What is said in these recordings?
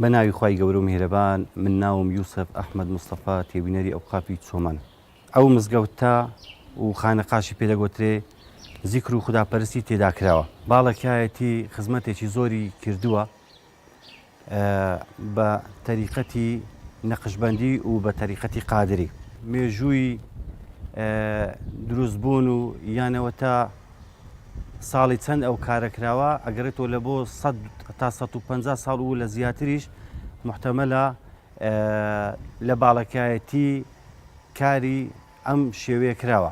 بە ناوی خوای گەورە و میهرەبان من ناوم یوسف ئەحمەد مستەفا تێبینەری ئەوقافی چۆمان ئەو مزگەوتە و خانەقاشی پێ دەگۆترێ زیکر و خوداپەرستی تێدا کراوە باڵەکایەتی خزمەتێکی زۆری کردووە بە تەریقەتی نەقشبەندی و بە تەریقەتی قادری. مێژووی دروست بوون و یانەوە تا ساڵی چەند ئەو کارە کراوە ئەگەڕێتەوە لە بۆ 100 تا 150 ساڵ و لە زیاتریش محتەمەلە لە باڵەکایەتی کاری ئەم شێوەیە کراوە.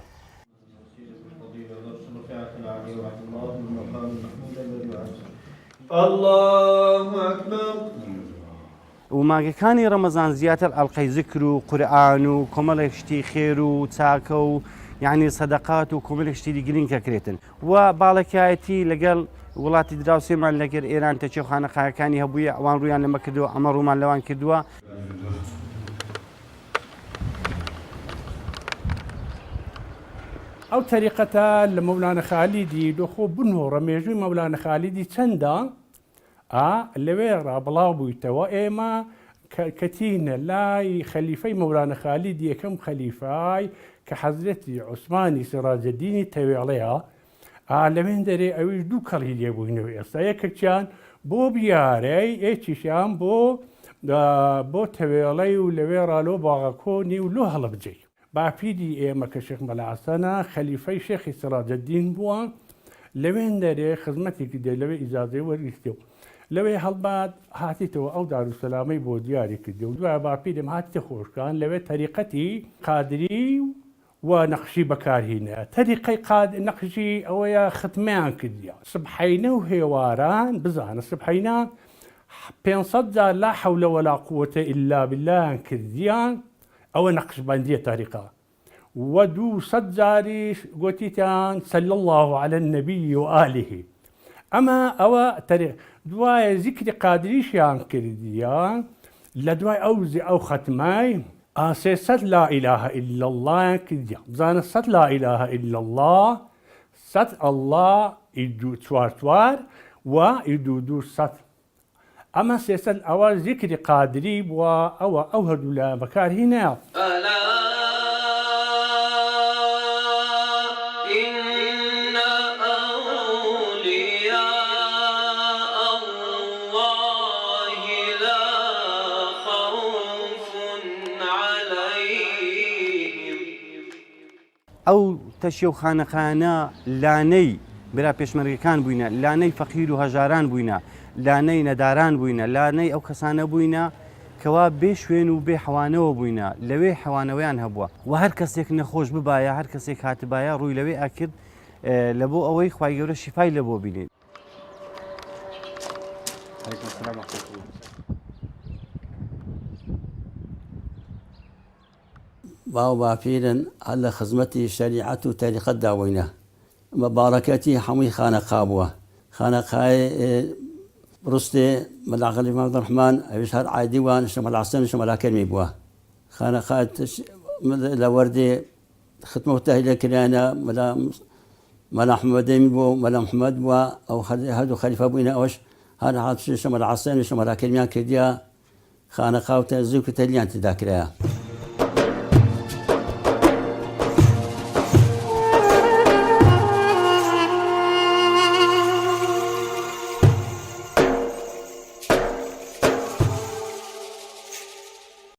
و مانگەکانی ڕەمەزان زیاتر ئەڵقەی زکر و قورئان و کۆمەڵێک شتی خێر و چاکە و یعنی سەدەقات و کۆمەلێک شتی گرنگ کەکرێتن و باڵەکایەتی لەگەڵ وڵاتی دراوسێمان لەگەر ئێران تەچێ خانەقاکانی هەبووە ئەوان ڕویان لەمە کردووە ئەمە ڕوومان لەوان کردووە. ئەو تەریقەتە لە مەولانە خالیدی لۆ خۆ بنۆڕە مێژووی مەولانە خالیدی چەندە ئا لەوێ ڕا بڵاو بوویتەوە ئێمە کەتینە لای خەلیفەی مەولانە خالیدی یەکەم خەلیفای کە حەزرەتی عوسمانی سراجەدینی تەوێڵەیە ئا لەوێندەرێ ئەویش دوو کەڵی لێ بووینەوە ئێستا یەکێکیان بۆ بیارەی یەکیشیان بۆ بۆ تەوێڵەی و لەوێ ڕا لۆ باغەکۆنی و لۆ هەڵەبجەی. باپیری ئێمە کە شێخ مەلا حەسەنە خەلیفەی شێخی سراجەدین بووە لەوێندەرێ خزمەتی کردێ لەوێ ئیجازەی وەرگرتێ و لەوێ هەڵبەت هاتیتەوە ئەو داروسەلامەی بۆ دیاری کردێ و دوای باپیرم هاتیتە خۆشکان لەوێ تەریقەتی قادری و و نەقشی بەکار هینایە تەریقەی قاد نەقشی ئەوەیە ختمەیان کردیە سبحەینە و هێواران بزانە سبحەینە 500 جار لا حول ولا قوة الا بالله یان کردیان ئەوە نەقشبەندیە تەریقە و 200 جاریش گۆتیتان صلی الله علی النبی و آله ئەمە ئەوە تەریق دوایە زیکری قادریشیان کردیە لە دوای ئەو ئەو ختمەی ئا 300 لا اله الا اللە یان کردیە بزانە سەت لا اله الا اللە سەت اللە ی دوو چوار چوار و ی دوو دوو سەت ئەمە سێسەت ئەوە زیکری قادری بووە ئەوە ئەو هەردوو لایان بەکار هینایە. الا ان اولیاء اللە لا خوف علیهم. ئەو تەشیە و خانەقایانە لانەی برا پێشمەرگەکان بووینە، لانەی فەقیر و هەژاران بووینە، لانەی نەداران بووینە، لانەی ئەو کەسانە بووینە کەوا بێ شوێن و بێ حەوانەوە بووینە، لەوێ حەوانەوەیان هەبووە و هەر کەسێک نەخۆش ببایە، هەر کەسێک هاتبایە ڕووی لەوێ ئەکرد لەبۆ ئەوەی خوای گەورە شیفای لەبۆ بینێت. باو باپیرن هەر لە خزمەتی شەریعەت و تەریقەتدا بووینە بە باڕەکەتی حەمووی خانەقا بووە خانەقای ڕستێ مەلا خەلیفە عەبدولڕەحمان ئەویش هەر عایدی وان شێخ مەلا حسێن و شێخ مەلا کەرمی بووە خانەقا لە وەردێ ختمە و تەهلیل کرایانە مەلا مەلا محمدەین بوو مەلا محمد بووە ئەو هەردوو خەلیفە بووینە ئەوەش هەر هاتوچۆی شێخ مەلا حسێن و شێخ مەلا کەریمیان کردیە خانەقا و تەزوو و تەلیان تێدا کرایە.